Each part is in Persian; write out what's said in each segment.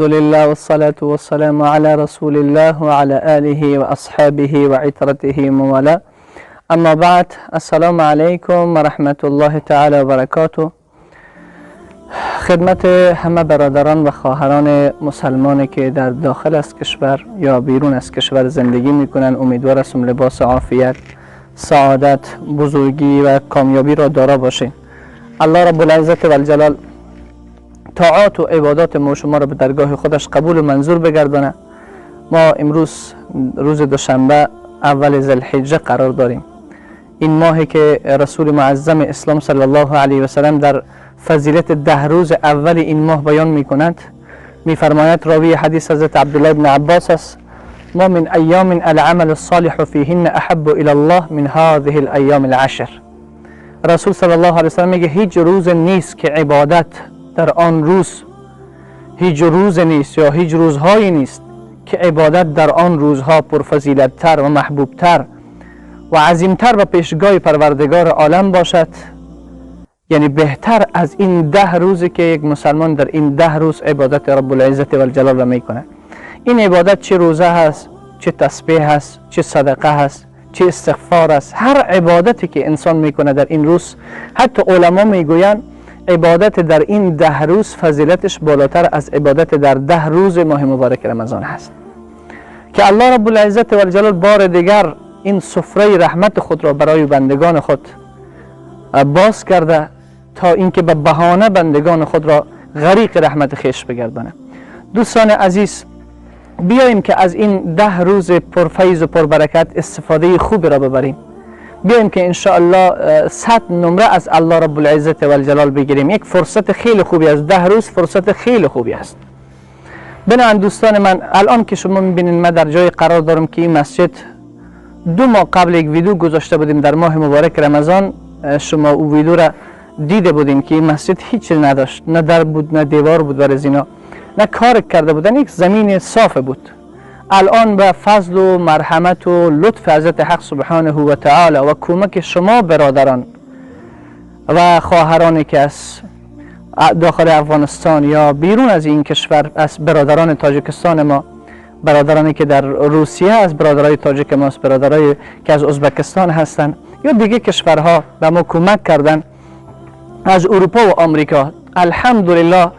لله والصلاة والسلام على رسول الله وعلى آله وأصحابه وعترته وموالاه. اما بعد، السلام علیکم و رحمت الله تعالی و برکاته. خدمت همه برادران و خواهران مسلمانی که در داخل از کشور یا بیرون از کشور زندگی میکنن، امیدوار هستم لباس عافیت، سعادت، بزرگی و کامیابی را دارا باشین. الله رب العزت و الجلال طاعات و عبادات ما شما را به درگاه خودش قبول و منظور بگردانه. ما امروز روز دوشنبه اول ذوالحجه قرار داریم، این ماهی که رسول معظم اسلام صلی الله علیه و سلم در فضیلت 10 روز اول این ماه بیان میکند. میفرماید راوی حدیث حضرت عبدالله بن عباس است: ما من ایام العمل الصالح فیهن احب الى الله من هذه الایام العشر. رسول صلی الله علیه و سلم میگه هیچ روز نیست که عبادت در آن روز، هیچ روز نیست یا هیچ روزهایی نیست که عبادت در آن روزها پرفضیلت‌تر و محبوبتر و عظیمتر و پیشگاه پروردگار عالم باشد، یعنی بهتر از این 10 روزی که یک مسلمان در این 10 روز عبادت رب العزت و الجلال را میکنه. این عبادت چه روزه هست، چه تسبیح هست، چه صدقه هست، چه استغفار است، هر عبادتی که انسان میکنه در این روز. حتی علما میگویند عبادت در این 10 روز فضیلتش بالاتر از عبادت در 10 روز ماه مبارک رمضان هست، که الله رب العزت و الجلال بار دیگر این سفره رحمت خود را برای بندگان خود باز کرده تا اینکه به بهانه بندگان خود را غریق رحمت خویش بگردانه. دوستان عزیز، بیاییم که از این 10 روز پرفیض و پربرکت استفاده خوبی را ببریم. بیاییم که انشاءالله 100 نمره از الله رب العزت و الجلال بگیریم. یک فرصت خیلی خوبی است، 10 روز فرصت خیلی خوبی است. بنابراین دوستان من، الان که شما میبینید من در جای قرار دارم که این مسجد 2 ماه قبل یک ویدیو گذاشته بودیم در ماه مبارک رمضان. شما او ویدیو را دیده بودیم که این مسجد هیچ نداشت، نه در بود نه دیوار بود بر از اینا، نه کار کرده بودن، یک زمین صاف بود. الان به فضل و مرحمت و لطف حضرت حق سبحانه و تعالی و کمک شما برادران و خواهرانی که از داخل افغانستان یا بیرون از این کشور، از برادران تاجیکستان ما، برادرانی که در روسیه از برادرای تاجیک ماست، برادرای که از ازبکستان هستند یا دیگه کشورها به ما کمک کردن، از اروپا و آمریکا، الحمدلله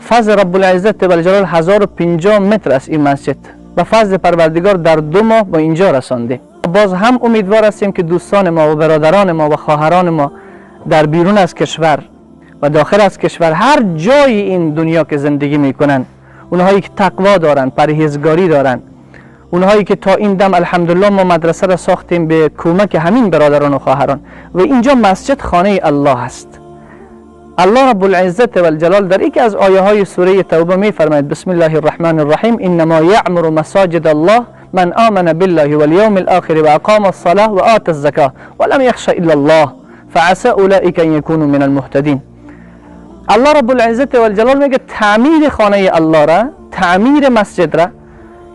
فضل رب العزت و الجلال 1050 متر است این مسجد به فضل پروردگار در 2 ماه با اینجا رسانده. باز هم امیدوار هستیم که دوستان ما و برادران ما و خواهران ما در بیرون از کشور و داخل از کشور، هر جای این دنیا که زندگی میکنن، اونهایی که تقوا دارن، پرهیزگاری دارن، اونهایی که تا این دم الحمدلله ما مدرسه را ساختیم به کمک همین برادران و خواهران و اینجا مسجد خانه الله است. الله رب العزت و الجلال در یکی از آیه های سوره توبه می فرماید: بسم الله الرحمن الرحیم، انما یعمر مساجد الله من آمن بالله والیوم الاخر و اقام الصلاه و آت الزکاه ولم یخش الا الله فعسى اولئک ان یکونوا من المهتدین. الله رب العزت و الجلال میگه تعمیر خانه الله را، تعمیر مسجد را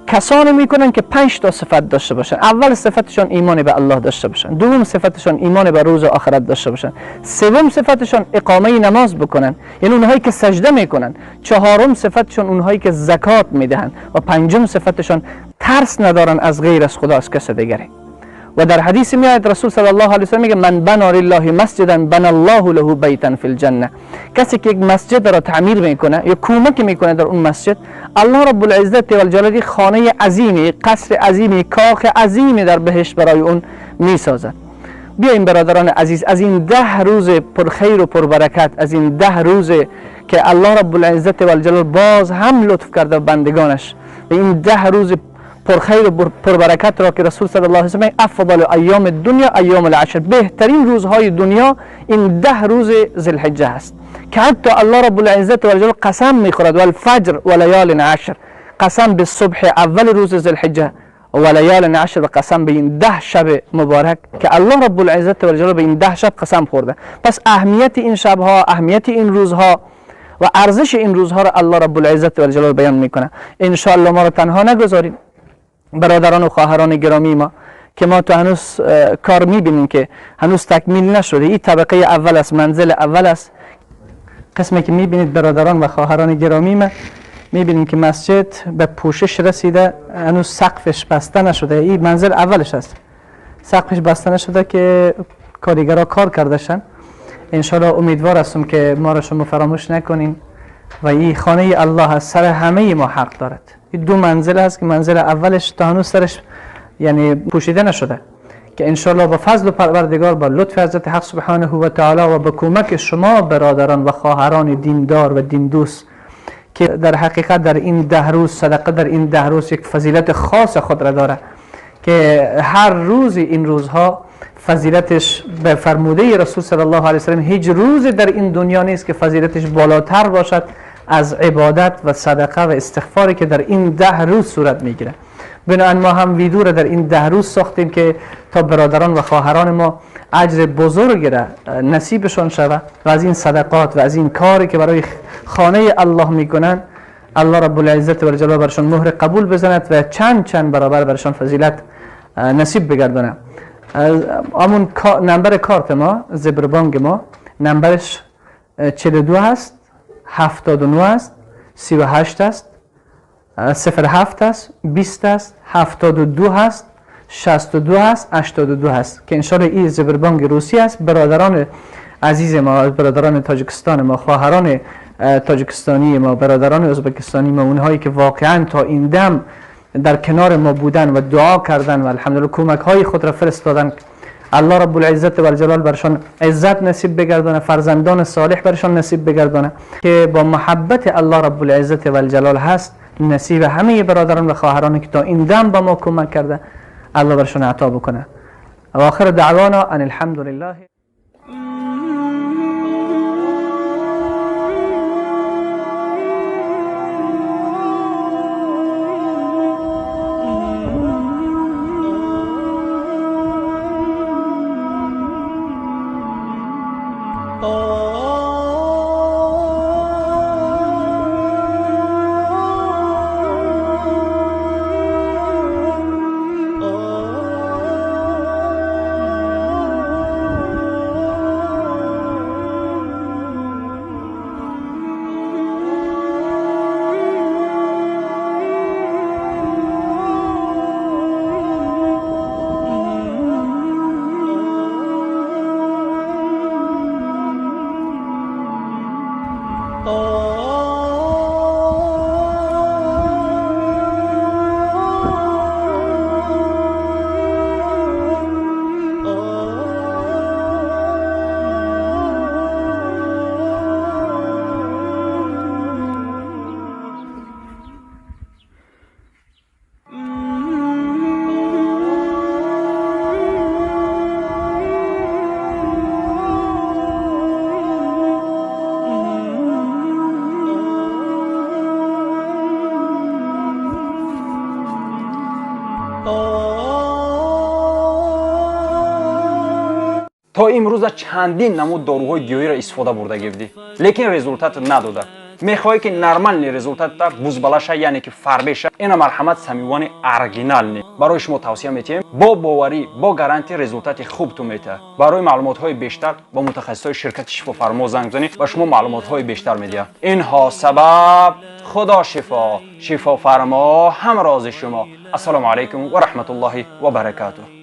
کسانی میکنن که 5 تا صفت داشته باشن. اول صفتشان ایمان به الله داشته باشن، دوم صفتشان ایمان به روز آخرت داشته باشن، سوم صفتشان اقامه نماز بکنن، یعنی اونهایی که سجده میکنن، چهارم صفتشان اونهایی که زکات میدهن و پنجم صفتشان ترس ندارن از غیر از خدا، از کس دیگری. و در حدیث میآید رسول صلی الله علیه و سلم میگه من بنا لله مسجدا بنا الله له بیتا فی الجنه. کسی که یک مسجد را تعمیر میکنه یا کمک میکنه در اون مسجد، الله رب العزت و الجلال خانه عظیمی، قصر عظیمی، کاخ عظیمی در بهشت برای اون میسازد. بیایم برادران عزیز، از این 10 روز پرخیر و پربرکت، از این 10 روز که الله رب العزت و الجلال باز هم لطف کرده بندگانش، و این 10 روز پرخیر و پربرکت را که رسول صلی الله علیه و سلم افضل ایام دنیا ایام العشر، بهترین روزهای دنیا این 10 روز ذوالحجه است، که حتی الله رب العزت و الجلال قسم میخورد والفجر و لیال عشر، قسم به صبح اول روز ذوالحجه و لیال عشر و قسم به این 10 شب مبارک که الله رب العزت و الجلال به این 10 شب قسم خورده. پس اهمیت این شبها، اهمیت این روزها و ارزش این روزها را الله رب العزت و الجلال بیان میکنه. انشاءالله ما را تنها نگذاریم برادران و خواهران گرامی ما، که ما تو هنوز کار میبینیم که هنوز تکمیل نشده. این طبقه اول است، منزل اول است. قسمی که میبینید برادران و خواهران گرامی ما، میبینیم که مسجد به پوشش رسیده، هنوز سقفش بسته نشده. این منزل اولش است، سقفش بسته نشده که کارگرها کار کردشن. انشالله امیدوار هستم که ما را شما فراموش نکنین و این خانه الله هست، سر همه ما حق دارد. این دو منزل هست که منزل اولش تا هنوز سرش یعنی پوشیده نشده که انشالله با فضل پروردگار، با لطف حضرت حق سبحانه و تعالی و با کمک شما برادران و خواهران دیندار و دین دوست که در حقیقت در این 10 روز صدقه، در این 10 روز یک فضیلت خاص خود را داره که هر روز این روزها فضیلتش به فرموده رسول صلی الله علیه وسلم هیچ روز در این دنیا نیست که فضیلتش بالاتر باشد از عبادت و صدقه و استغفاری که در این 10 روز صورت میگیره. بنابراین ما هم ویدیو را در این 10 روز ساختیم که تا برادران و خواهران ما اجر بزرگ را نصیبشان شود و از این صدقات و از این کاری که برای خانه الله میکنن الله رب العزت و جلال برشان مهر قبول بزند و چند چند برابر برشان فضیلت نصیب بگردانه. همون نمبر کارت ما، زبربانک ما، نمبرش 42 هست، 79 است، 38 است، 07 است، 20 است، 72 هست، 62 هست، 82 هست که انشالله این زبربانک روسی است. برادران عزیز ما، برادران تاجیکستان ما، خواهران تاجیکستانی ما، برادران ازبکستانی ما، اونهایی که واقعا تا این دم در کنار ما بودن و دعا کردن و الحمدلله کمک های خود را فرستادن، الله رب العزت و الجلال برشان عزت نصیب بگردانه، فرزندان صالح برشان نصیب بگردانه که با محبت الله رب العزت و الجلال هست نصیب همه برادران و خواهرانی که تا این دم با ما کمک کرده الله برشان عطا بکنه. و آخر دعوانا ان الحمد لله. تا امروز چندین نمود داروهای گیاهی را استفاده برده گیردی، لیکن результат نداده. میخوای که нормальный результат تا بوزبالاشا، یعنی که فربه، اینا مرحمت سمیوان оригинальный برای شما توصیه میتیم، با باوری، با гарантия результат خوب تو میته. برای معلومات های بیشتر با متخصص شرکت شفافرما زنگ بزنید و شما معلومات های بیشتر میده. اینها سبب خدا شفا، شفافرما هم راز شما. السلام علیکم و رحمت الله و برکاته.